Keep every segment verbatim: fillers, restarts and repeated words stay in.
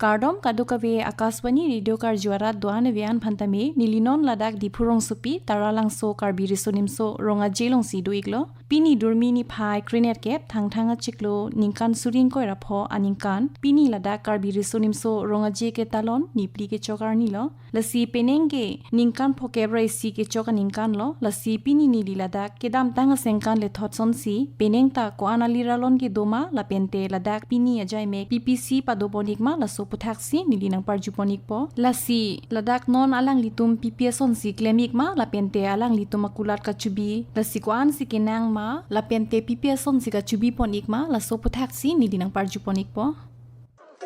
Kardom kadokave Akashvani Radio Karju arat do-an ave-an aphan tame, neli non ladak Diphu rongsopi Taralangso Karbi Riso Nimso Rong Aje alongsi do-iklo. Pini Durmi niphai krenerkep, Thangthang achiklo, ningkan suri ingkoi ra pho aningkan. Pini ladak Karbi Riso Nimso Rong Aje ketalon nipli kechok arnilo. Lasi penang ke ningkan phokep ra isi kechok aningkanlo. Lasi pini neli ladak kedamtang asengkan lethot sonsi, penang ta ko-an alir alon kedo ma, lapente ladak pini ajaimek P P C padopon-ik ma, laso aphuthaksi neli nangparjupon-ikpo. Lasi ladak non alanglitum P P asonsi klem-ik ma, lapente alanglitum akulat kachubi, lasi ko-ansi kenang ma, lapente P P asonsi kachubipon-ik ma, laso aphuthaksi neli nangparjupon-ikpo.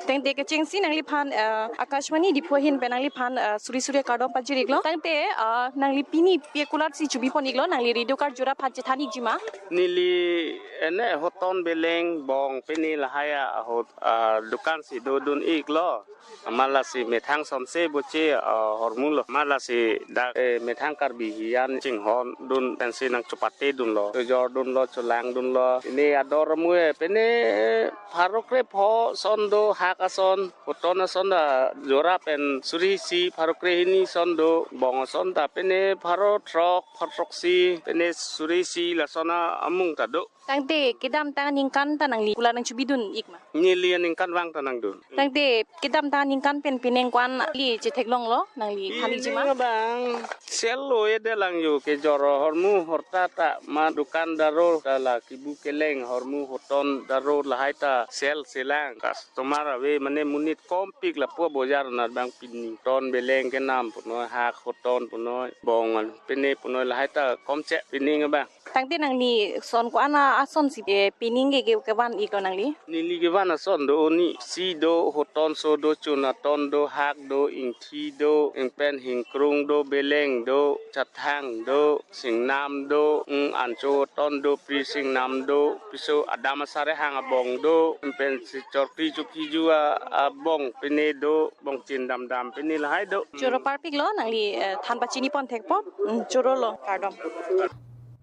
Tangte kechengsi nangliphan, eh, Akashvani Diphu ahin pen nangliphan, eh, suri suri kardom pajir-iklo. Tangte, eh, nangli pini pi akulatsi chubipon-iklo, nangli Radio Karju arat aphan chethan-ikji ma? Neli ene hoton beleng bong pini lahai ahut, ah, dukansi dodun-iklo. Amat lasi methang sonse boche, ah, hormulo. Amat lasi dak, eh, methang Karbi hiyan chinghondun pensi nangchepatedunlo. Chojordunlo, cholangdunlo. Pini ador mue, pini pharo krepho ason do, hak ason, hoton ason ta jora pen suri isi, pharo krehini ason do, bong ason ta pini pharo throk, pharo throksi, pini suri isi lason amung ta do. Tangte kedamtang aningkan ta nangli kulat nangchubidun-ik ma? Neli aningkanvang ta nangdun. Tangte kedamtang aningkan pen penang ko-an nangli chetheklonglo, nangli than-ikji ma? Penang abang sel lo-edet lang jo, kejor hormu horta ta ma dukan daro ta la kibu keleng, hormu hoton daro lahai ta sel selang. Customer ave mane monit kompik lapu bojar anat abang pini. Ton beleng kenam punoi, hak hoton punoi, bong an pini punoi lahai ta komche penang abang. Tangte nangli son ko-an asonsi, eh, penang ke, ke, kevan-iklo nangli? Neli kevan ason do, oni isi do, hotonso do, chunaton do, hak do, ingthi do, ingpen hingkrung do, beleng do, chathang do, singnam do, mm, ancho hoton do, pri singnam do, piso adam asar ehang abong do, ingpensi chorkri chukhi ju a, abong pini do, bongchin damdam pini lahai do. Choro parpiklo nangli, eh, than pachinipon thekpo, mm, chorolo, kardom.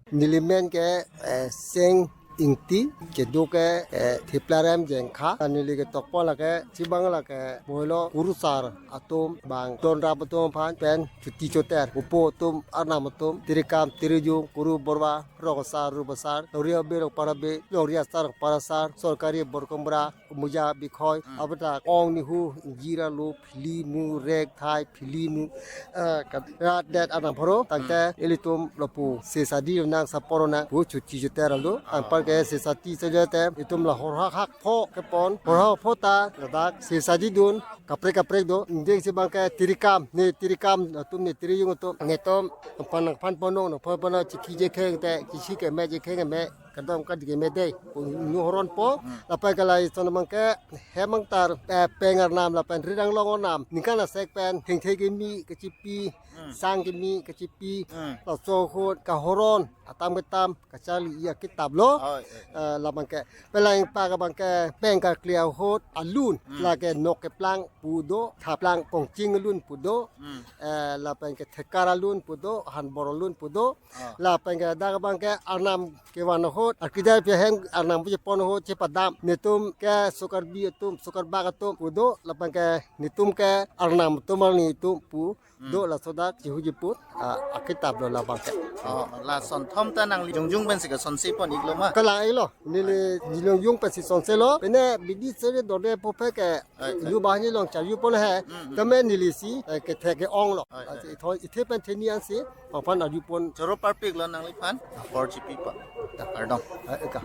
Neli men ke, eh, Seng Ingti, kedo ke, eh, Thiplarem Jengkha, neli ketokpo lake, chibang lake, boilo kurusar atum, bang, donrap atum aphan, pen, chuti choter, upo atum, arnam atum, tirikam, tirijung, kuru borba, rong asar, rup asar, lori abe, rong par abe, lori asar, rong par asar, sorkari borkombra, muja bikhoi, hmm, abata ong nihu, ingjir alu, phili mu, rek thai, phili mu, eh, ka-, rat det anam pharo, tangte, hmm, ilitum lapu, sesadi nang saporo nang, pu chuti chuter alu, ah, anpar ke sesadi saja te, itum la horhak hak pho kepon, horhak pho ta, ladak sesadi dun, kaprek kaprek do, ingdeng si bang ke tirikam, ne tirikam, atum ne tirijung atum, netum, pan nang pan ponong, nang pan ponong, chikhi je kheng te, chisi ke me je kheng me, kadam kadi ke me dei, pu nyu horonpo, hmm, lapen ke la ison bang ke, hem angtar, eh, peng arnam lapen rirang long arnam, ningkan asek pen, hengthe kimi kachipi, hmm, sang kimi kachipi, hmm, laso ahut kahoron, atam ketam, kacharli-i akitap lo, oi, oi, eh, labang ke, pelang pa kabang ke, peng karkli ahut, alun, hmm, lake nok keplang pu do, thaplang kongching alun pu do, hmm, eh, lapen ke thekar alun pu do, hanbor alun pu do, ah, lapen ke dak bang ke arnam kevan ahut, akidar pehem arnam pu chepon ahut chepadam. Netum ke so Karbi atum, so Karbak atum pu do, lapen ke netum ke arnam atum arni atum pu, hmm, do laso dak chihu jiput, ah, akitap lo labang ke. Oh, la son thom ta nangli jongjung pensi kesonse pon-iklo ma? Kalang-iklo, neli jongjung pensi sonselo, pine bidi seri dorde pophe ke, ai, ai, lu bahani long charju pon he, hmm, hmm, tame neli si, eh, kethe ke-onglo. Ai, ai. Asi ithoi, ithe pen theni ansi, aphan arjupon. Choro parpiklo nangliphan, apor chipi pa. Ta kardom. Eh, eka.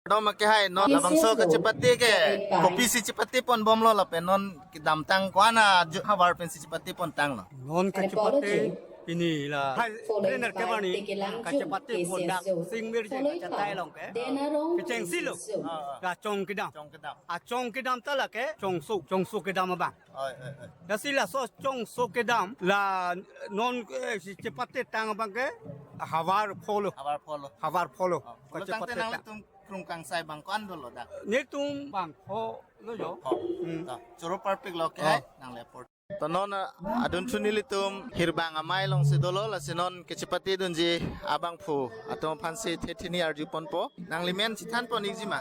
Kardom ake hai, non labangso kachepate ke, kopisi chepate ponbomlo lapen non kedamtang ko-an ahavar pensi chepate pontanglo? Non kachepate pini la, hai, trainer ke bani, kachepate pondak, singmir je kachatai along ke. Kechengsi lo. Ah, ah. Kachong kedam. Chong kedam. Achong kedam ta lake, chongso, chongso kedam abang. Oi, oi, oi. Lasi laso chongso kedam, la non, eh, si chepate tang abang ke, havar pholo. Havar pholo. Havar pholo. Oh, pulo tangte kachepate tang. Nanglitum krung kangsai bang ko-an dolo dak? Netum bang pholo jo. Oh. Hmm. Ta, choro parpiklo ke, oh, hai, nangli apor. To non, ah, adun chunilitum Hirbang Amei alongsi dolo, lasi non kachepate dunji abangphu atum aphansi thethini arju ponpo. Nangli men chethan pon-ikji ma?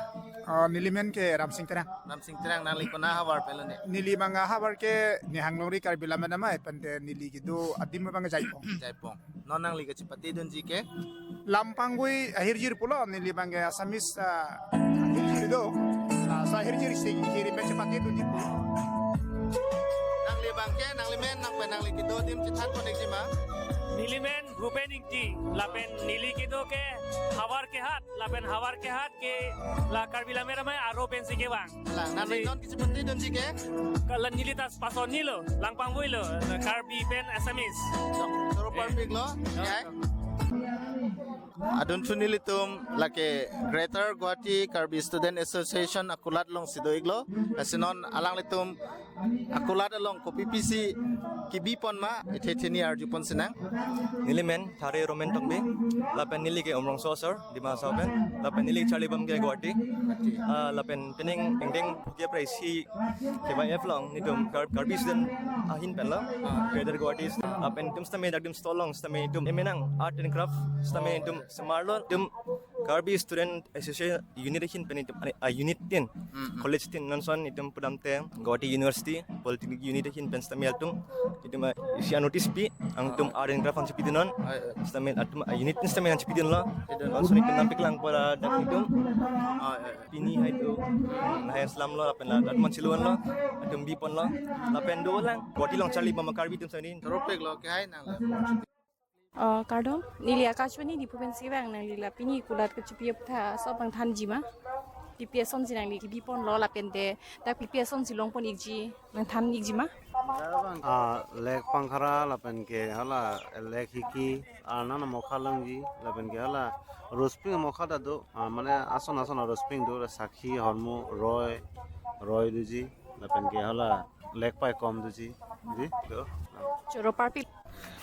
Oh, neli men ke Ramsing Terang. Ramsing Terang, nangli kona havar pen lone? Neli abang havar ke Nihang Longri Karbi Lammet Amei, pente neli kedo adim abang ke Jaipong. Jaipong. Non nangli kachepatedunji ke? Lampang bui ahirjir pulo, neli abang ke Assamese, ah, ahirjir do. Laso ahirjir si hiri pen chepatedunji pu. Nangli abang ke, nangli men, nangpen nangli kedo adim chethanpon-ikji ma? Neli men Bhupen Ingti, lapen neli kedo ke Howraghat, lapen Howraghat ke la Karbi Lammet Amei aro pensi kevang. Hala, nangli non kachepatedunji ke? Kalau neli ta pason ni lo, Lampang bui lo, Karbi pen Assamese. Choro parpik lo, ya? Adunthu nelitum lake Greater Guwahati Karbi Student Association akulat alongsi do-iklo. Lasi non alanglitum akulat along kopi pisi kebipon ma, ithe theni arjupon sinang. Neli men Thare Roman Tokbi, lapen neli ke Umrongso asor, Dima Hasao pen, lapen neli charli bom ke Guwahati. Ah, lapen pining ingdeng ke prai si K Y F along nelitum Kar-, Karbi student ahin pen lo, Greater Guwahati, lapen itum sitame dak itum stall along sitame itum emenang art and craft sitame itum semarlo, itum Karbi Student Association unit ahin pen itum, a unit tin, college tin, non ason itum pudamte Guwahati University Polytechnic unit ahin pen sitame atum itum, ah, isi a notice pi, alangtum art and craft nangchepidunnon. Sitame atum, ah, unit tin sitame nangchepidunlo. Non ason itum nangpaklang pora dak itum. Pini hai do, hmm, lahai slam lo, lapen la, dak man chiluan lo, atum biponlo, lapen dolang. Guwahati along charli bom Karbi atum sani. Choro parpik lo, ke hai nang le. Oh, kardom, neli Akashvani Diphu pensi vang, nangli la pini kulat kechepi aphuthak aso abang thanji ma? Pi pi asonsi nangli kebiponlo, lapente dak pi pi asonsi longpon-ikji, nangthan-ikji ma? Ah, lek pangkhara lapen ke hala lek hiki, ah, nana mokha longji, lapen ke hala rosping mokha ta do, ah, mane ason ason rosping do, sakhi, hormu, roi, roi doji, lapen ke hala lek pai kom doji, di, do. Choro parpik.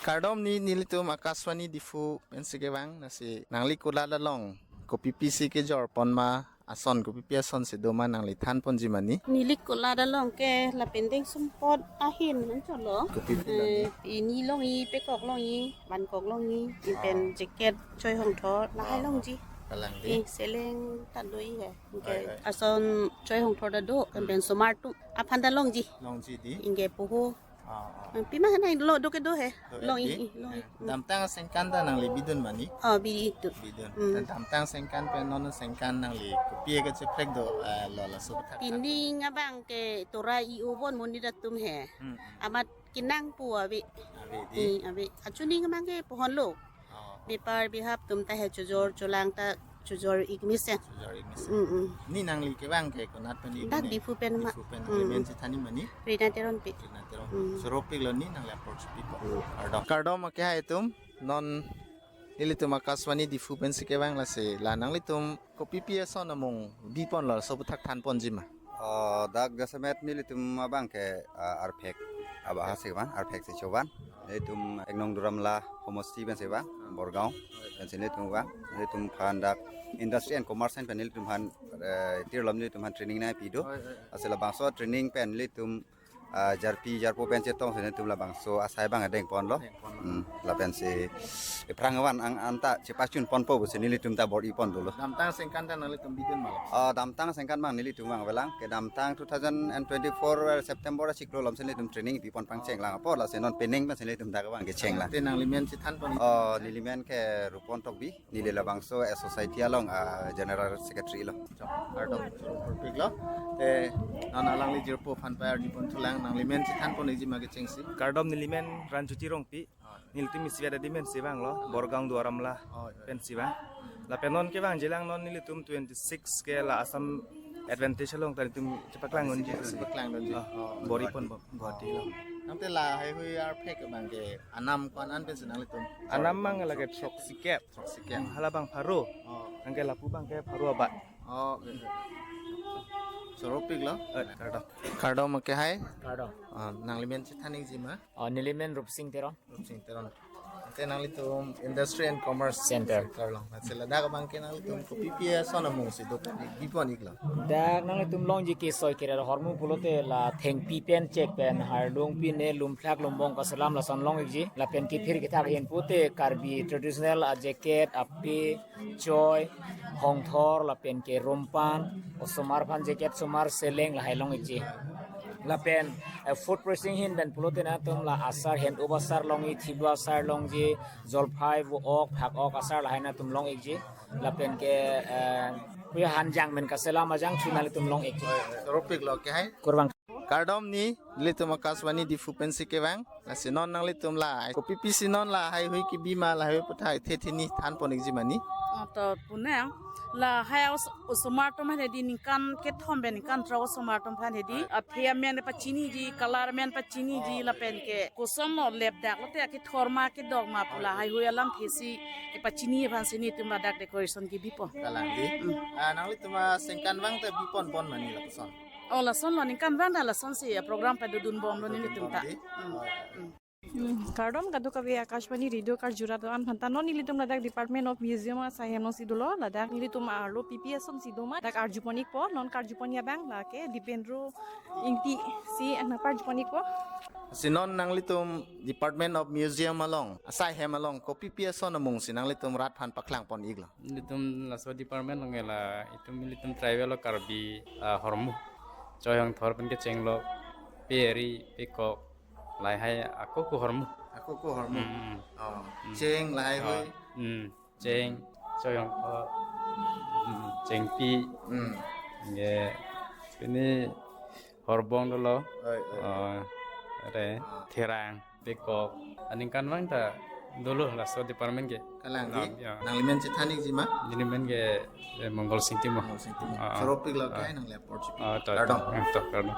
Kardom, ne nelitum Akashvani Diphu pensi kevang, lasi nangli kulat along kopi pisi kejorpon ma, ason kopi pi asonsi do ma, nangli thanponji ma ne? Neli kulat along ke lapen dengsumpot ahin nangcholo. Kopi pi longji? Eh, pini longji, pekok longji, vankok longji, lapen jacket choi hongthor, lahai longji. Kalang di. Eh, seleng ta do-ik he. Anke ason choi hongthor ta do, lapen osomar atum aphan ta longji. Longji di. Anke poho. Ah, ah. Pima nai lo do kedo he. Longji, eh, longji. Damtang asengkan ta nangli bidun ma ne? Oh, bidun. Bidun. Hmm. Damtang asengkan pen non asengkan nangli kopi kacheprek do, eh, lo laso aphuthak? Pining abang ke Tora E O bon monit atum he. Hmm. Amat kenang pu ave. Ave di. Hmm, ave. Achuning abang ke pohonlo. Oh. Bepar behap atum ta he chojor cholang ta chojor-ik mesen. Chojor-ik mesen. Mm, mm. Ne nangli kevang ke konat pen ne? Dak Diphu pen ma. Diphu pen. Mm. Nangli men chethanji ma ne? Rina Teronpi. Rina Teron. Mm. Choro parpik lo ne, nangli apor chepipo. Mm. Kardom. Kardom, ake hai atum. Non nelitum Akashvani Diphu pensi kevang, lasi la nanglitum kopi pi ason amung biponlo, laso aphuthak thanponji ma? Oh, dak jasemet nelitum abang ke, ah, arphek abahasi vang, arphek si chovan. Nelitum Ek Nong Duar Amla homosti pensi vang, Borgaon pensi nelitum vang. Nelitum aphan dak Industry and Commerce pen nelitum aphan, eh, tir alam nelitum aphan training nangpi do. Oi, oi, oi. Lasi labangso training pen nelitum, ah, jarpi jarpo pen chetongsi nelitum labangso asai abang dengponlo. Dengponlo. Hmm, lapensi aphrang avan ang anta chepachunponpo pusi nelitum ta bor-ipon dolo. Damtang asengkan ta nanglitum bidun ma? Oh, damtang asengkan abang nelitum vang avelang. Kedamtang two thousand and twenty-four September achiklo alomsi nelitum training pipon pangchenglang apot, lasi non penang pensi nelitum dak vang kechenglang. Te nangli men chethanpon? Oh, neli men ke Rupon Tokbi. Neli labangso S O C I T along, ah, General Secretary lo. Kardom, choro parpik lo. Te non alangli jirpo aphan pei arjupon thulang, nangli men chethanpon-ikji ma kechengsi? Kardom, neli men Ranjiti Rongpi. Nelitum isi adim pensi vanglo, Borgaon Duar Amla pensi vang. Lapen non kevangjilang, non nelitum twenty-six ke la Assam Advantage along ta nelitum chepaklang unji. Chepaklang unji. Oh, bor-ipon bom, Guwahati lo. Tangte lahai hui arphek abang ke anam ko-an an pensi nanglitum? Anam abang lake throksi kep. Throksi kep. Hmm, hala abang pharo. Oh. Anke lapu abang ke pharo abat. Oh, oke, oke. Choro parpik lo. Eh, kardom. Kardom, ake hai. Kardom. Ah, nangli men chethan-ikji ma? Oh, neli men Rupsing Teron. Rupsing Teron. Te nanglitum Industry and Commerce Center. Center along. Lasi ladak abang ke nanglitum kopi-pi ason amung si do pon ik, bi pon iklo. Dak nanglitum longji ke soi kere hormu pulote la thengpi pen chek pen hardung pine lumthlak lumbong kaselam lason long ikji. Lapen kiphir kithak ahin pute Karbi traditional a jacket, ape, choi, hongthor, lapen ke rumpan, osomar aphan jacket, osomar seleng lahai long ikji. Lapen eh, food processing ahin pen pulote nangtum la asar, hen-up asar longji, thiblo asar longji, jolphai, vo-ok, phak-ok asar lahai nangtum long ikji. Lapen ke eh, kuya hanjang men kaselam ajang chu nanglitum long ikji. Ropik lo ke hai. Kurvang. Kardom ni, nelitum Akashvani Diphu pensi kevang. Lasi non nanglitum la kopi-pi si non lahai hui kebi ma, lahai hui aputhak thethe ni than pon ikji ma ni. Oh, to punang. Lahai os-, osomar atum aphan hedi ningkan kethom pen ningkan throk osomar atum aphan hedi. Athe amen pachiniji, color amen pachiniji lapen ke. Koson lo lep dak lote akethor ma kedok ma pu lahai hui alamthe si kepachini aphan si nelitum ladak decoration kebi pon. Kalang di. Hmm. Ah, nanglitum asengkan vang te bi pon pon ma ni lapuson. Oh, lason lo ningkan vang ta lason si program padodun bomlo nelitum ta. Di. Hmm. Hmm. Hmm, kardom kadokave Akashvani Radio karjura do-an aphanta. Non nelitum ladak Department of Museum asai hem along si dolo, ladak nelitum arlo pipi ason si do ma dak arju pon ikpo, non karju pon abang lake Dipendro Ingti si nangparju pon ikpo. Si non nanglitum Department of Museum along asai hem along kopi-pi ason amung si nanglitum rat aphan paklang pon iklo. Nelitum laso department along la itum nelitum tribal lo Karbi, ah, hormu. Choi, hongthor pen kecheng lo, pe ri, pe kok, lahai ako ko hormu. Ako ko hormu. Hmm, hmm. Oh, hmm. Cheng lahai hui. Hmm. Cheng, choi, hongthor, hmm, chengpi. Hmm. Ye, pini horbong dolo. Oi, oi. Oh, ore, ah, therang, pe kok. Aningkan vang ta dolo laso department ke. Kalang di. Ah, ya. Nanglimen chethan ikji ma? Nelimen ke, eh, Mongol Singtimo. Mongol Singtimo. Ah, ah. Choro pik lo, ah, ke nangli apor chipi. Ah, to, kardom. To, ah, to, kardom.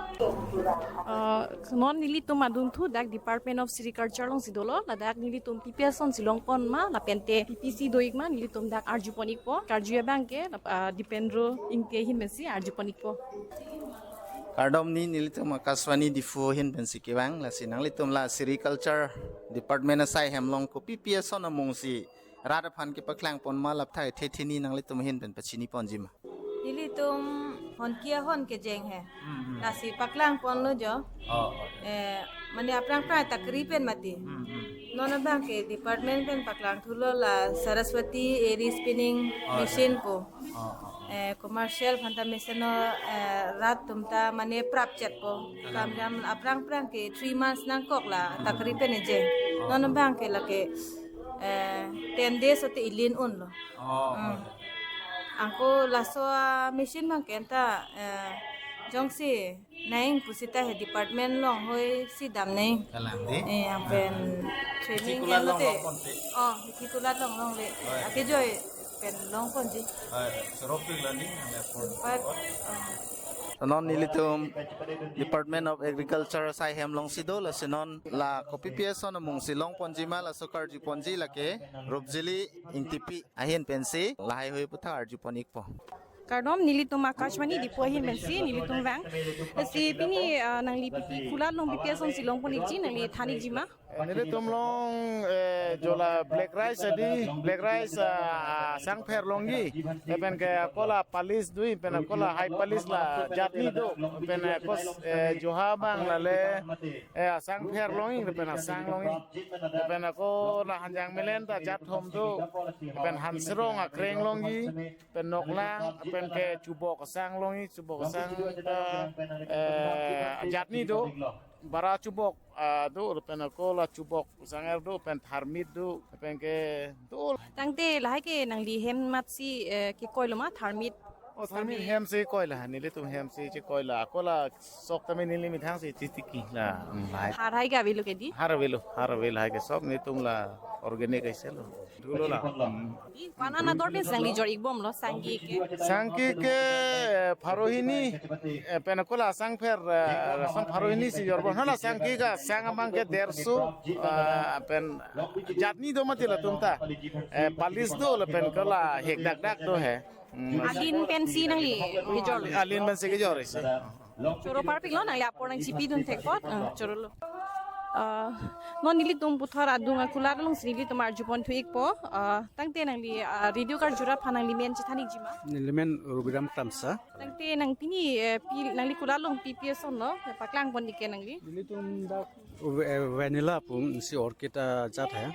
Ah, non nelitum adun thu dak Department of Sericulture along si dolo, ladak nelitum pipi ason si long pon ma, lapen te pipi si do ik ma, nelitum dak arju pon ikpo, karju abang ke, lap-, ah, Dipendro Ingti ahin pensi arju pon ikpo. Kardom ni, nelitum Akashvani Diphu ahin pensi kevang, lasi nanglitum la Sericulture Department asai hem along kopi-pi ason amung si rat aphan kepaklang pon ma, laputhak thethe ni nanglitum ahin pen pachini ponji ma? Nelitum honki ahon kejeng he. Hmm, hmm. Lasi paklang ponlo jo. Oh, oh. Eh, mane aphrang aphrang takri pen mati. Hmm, hmm. Non abang ke department pen paklang thulo la Saraswati Eri Spinning, oh, machine, oh, ko. Oh, oh, oh. Eh, commercial aphanta mesen lo, eh, rat atum ta mane prap chet po. Kalang. Kam jam aphrang aphrang ke three months nangkok la, hmm, takri pen eje. Oh, non, oh, abang ke lake, eh, ten days ote ilin unlo. Oh, hmm, oh. Anke laso, ah, machine abang ke anta, eh, jongsi nang pusi ta he department along hoi si dam nang. Kalang di. Eh, yang pen, ah, training kulat yang long te. Long pon te. Oh, kulat long longle. Oh, ya. Ake joi pen long ponji. Oh, ya. Seropik la ni, yang airport. But, oh. So non nelitum Department of Agriculture asai hem along si do, lasi non la kopi-pi ason amung si long ponji ma, laso karju ponji lake Rupjili Ingtipi ahin pensi lahai hui aputhak arju pon ikpo. Kardom, nelitum Akashvani Diphu ahin pensi nelitum vang. Si pini, ah, nangli pipi kulat along pipi ason si long pon ikji, nangli than ikji ma? Eh, nelitum along, eh, jo la black rice adi, black rice, ah, asangpher longji. Lapen ke ako la palis do, lapen ako la high palis la jatni do. Lapen ako, eh, joha abang lale, eh, asangpher longji, lapen asang longji. Lapen ako la hanjang melen ta jat thom do. Lapen hanserong akreng longji. Pen noklang, pen ke chubok asang longji, chubok asang ta, eh, jatni do, bara chubok, ah, do, pen ako la chubok asang er do, pen tharmit do, pen ke do. Tangte lahai ke nangli hem amat si, eh, kekoilo ma tharmit? Oh, tharmit hem si koilo, nelitum hem si si koilo. Ako la sok tame neli methang si titiki la, mm, lahai. Har hai ke avelo ke di? Har avelo, har avelo hai ke sok nelitum la organic aise lo. Dolo la. Hmm. Di, ko-an ador pen si nangli jor ik bomlo, sangki ke? Sangki ke, eh, pharo hini, eh, pen ako la asangpher, eh, asang pharo hini si jor bom. Hala sangki ke asang abang ke derso, eh, pen jatni do mati latum ta. Eh, palis do lapen ako la hek dak dak do he. Hmm. Alin pensi nangli kejor? Alin pensi kejor isi. Choro parpik lo, nangli apor nangchipi dun thekpot. Hmm, choro lo. Ah, non nelitum puthot adung akulat alongsi nelitum arjupon thu-ikpo. Ah, tangte nangli, ah, radio karjurap aphan nangli men chethan-ikji ma? Neli men Rubiram Kramsa. Tangte nang pini, eh, pi, nangli kulat along pi pi asonlo, paklang pon-ik ke nangli. Nelitum dak, eh, vanilla pu isi orchid ajat hai.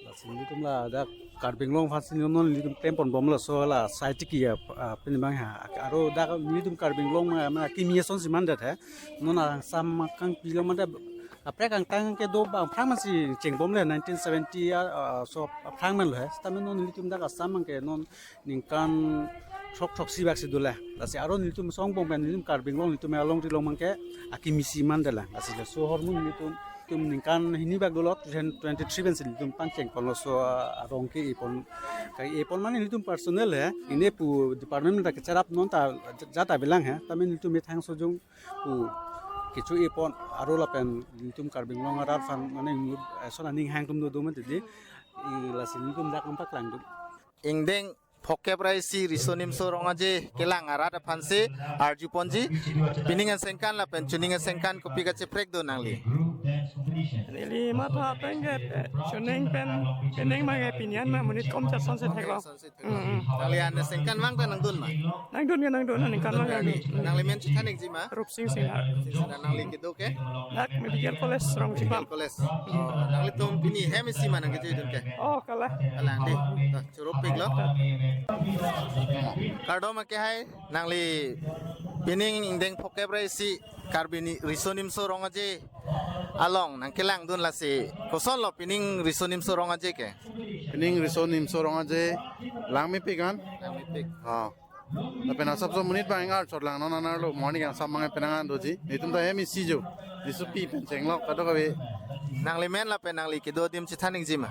Lasi nelitum ladak Karbi Anglong aphansi non nelitum klem ponbomlo, laso la sai tiki a, a, pini abang ha. Aro dak nelitum Karbi Anglong ma, ma kimi asonsi mandet hai. Non angsam kangpilo mandet, kaprek kangtang kedo abang aphrang mansi chengbomle, nineteen seventy a, a, so aphrang manlo hai. Sitame non nelitum dak Assam abangke non ningkan throk throksi bak si dolo. Lasi aro nelitum asong angbong pen nelitum Karbi Anglong nelitum alongri along abangke akimi si mandetlo. Lasi laso ahormu nelitum, nelitum ningkan hini bak dolo, two thousand twenty-three pensi nelitum pangcheng ponlo, laso, ah, arong ke-epon. Ke-epon mane nelitum personal hai, ne pu department ta kecherap non ta jat avelang hai. Tame nelitum methang sojung pu kecho-epon aro lapen nelitum Karbi Anglong arat aphan mane ngut, eh, son aning hang atum do do mati di. I lasi nelitum dak nangpaklangdun. Ingdeng phokep ra isi Riso Nimso Rong Aje kelang arat aphansi arjuponji. Pining asengkan lapen chuning asengkan kopi kacheprek do nangli? Neli matha pen ke, eh, chuning pen, pining ma ke pini an ma monit kom chat sonsi theklo. Mm, mm. Nangli an asengkan vang ta nangdun ma? Nangdun ke nangdun, nangkan vang ke. Nangli men chethan-ikji ma? Rupsing Singha. Singha, nangli kedo ke? Dak Medical College Rongchipam. Medical College. Oh, nanglitum pini hem isi ma nangkejoidun ke? Oh, kalang. Kalang di. To, choro-iklo. Kardom akehai, nangli pining ingdeng phokep ra isi Karbi ni Riso Nimso Rong Aje along nangkelangdun, lasi kosonlo pining Riso Nimso Rong Aje ke? Pining Riso Nimso Rong Aje langmepik an. Langmepik. Ah. Lapen asapso monit abang ingar chot lang, non anerlo morning angsam abang penang an doji. Nelitum ta hem isi jo. Disu pi pen chenglok kadokave. Nangli men lapen nangli kedo adim chethan-ikji ma?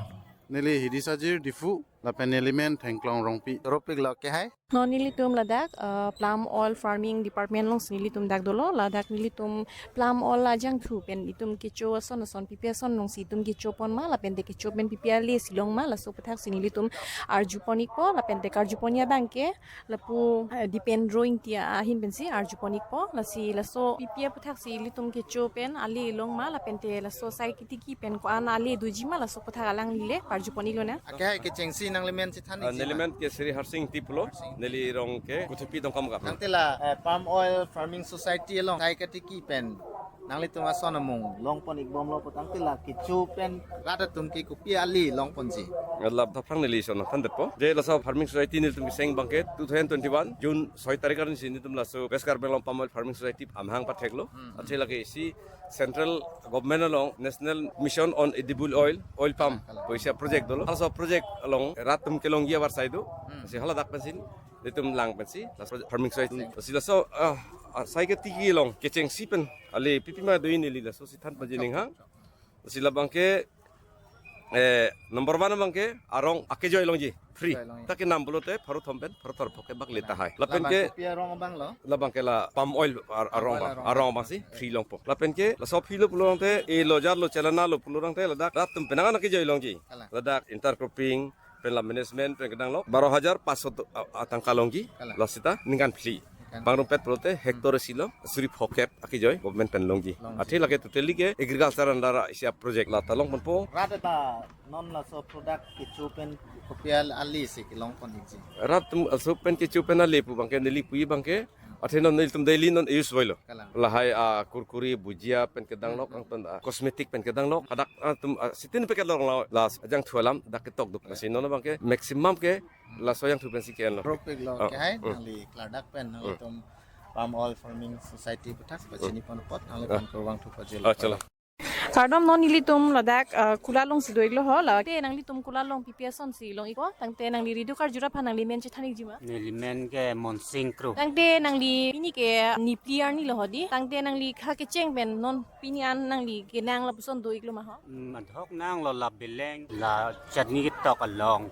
Neli Hidi Sajir, Diphu, lapen neli men Thengklong Rongpi. Choro-iklo akehai. Non nelitum ladak, uh, palm oil farming department alongsi nelitum dak dolo, ladak nelitum palm oil ajangthu pen itum kecho ason ason pi pi ason alongsi itum kecho pon ma, lapen te kecho pen pi pi ale si long ma, laso aputhak si nelitum arjupon-ikpo, lapen te karjupon abang ke lapu, eh, Dipen Rowing ti ahin pensi arjupon-ikpo, lasi laso pi pi aputhak si ilitum kecho pen ale long ma, lapen te laso sai ketiki pen ko-an ale doji ma, laso aputhak alangli le parjupon-iklo nang. Akehai, kechengsi nangli men chethan-ikji ma? Ah, neli men ke Sri Harsing Ingti pulo, neli rong ke Kuthepi Dongkamukam. Tangte la, eh, Palm Oil Farming Society along sai ketiki pen nanglitum ason amung longpon-ikbomlo pu, tangte la kecho pen rat atum ke kopi ale longponji? La aphrang neli ason aphan detpo. Je laso farming society nelitum keseng abang ke two thousand twenty-one June soi tarik arni si nelitum laso West Karbi Anglong Palm Oil Farming Society amahang patheklo. Hmm. Athe lake isi Central Government along National Mission on Edible Oil, Oil Palm, kalang, pu isi project dolo. Laso project along rat atum kelongji avarsai do. Hmm. Si haladak pensi nelitum lang pensi laso farming society. Sing. Si laso, ah, ah, sai ketiki along kechengsi pen ale pi pi ma do-ik neli laso si than pajining ha. Chok, chok. Si labang ke, eh, number one abang ke arong akejoi longji, free. Kejoi longji. Ta kenam pulote pharo thom pen pharo thorphok ke bak le tahai. Lapen labang ke kopi arong abanglo? Labang ke la palm oil ar-, palm arong oil abang, arong abang, arong abang si, eh, free longpo. Lapen ke laso free lo pulo tangte, e lojar lo chelana lo pulo tangte ladak rat atum penang an akejoi longji. Kalang. Ladak intercropping pen la management pen kedang lok baro hajar paso to, a, a, tangka longji. Kalang. Lasita ningkan phli. Ningkan. Bang rumpet pulote hectare, hmm, isi lo suri phokep akejoi government pen longji. Longji. Athe lake totally ke agriculture under isi project la ta longponpo. Rat ta non laso product kecho pen kopi ale si kelongpon-ikji? Rat atum laso pen kecho pen ale pu abang ke neli puji abang ke, athe non nelitum daily non use oilo. Kalang. Lahai, ah, kurkure, bhujia pen kedang lok, hmm, hmm, angton, ah, cosmetic pen kedang lok, hadak, ah, atum, ah, sitin packet lok la, la ajangthu alam dak ketok duk. Ya. Si non abang ke maximum ke laso ajangthu pensi ke-enlo. Choro-iklo. Oh. Akehai, hmm, nangli klardak pen, hmm, nanglitum Palm Oil Farming Society aputhak, hmm, pachini pon apot nangliphan, hmm, kurvangthu pajirlo. Oh, chalo. Kardom, non nelitum ladak, uh, kulat alongsi do-iklo ho, la te nanglitum kulat along pi pi asonsi long-ikpo, tangte nangli radio karjurap aphan nangli men chethan-ikji ma? Neli men ke Monsing Kro. Tangte nangli pini ke niphli arni lo ho di, tangte nangli ha kecheng pen non pini an nangli kenang lapuson do-iklo ma ho? Hmm, adhok nanglo la beleng, la chutney ketok along.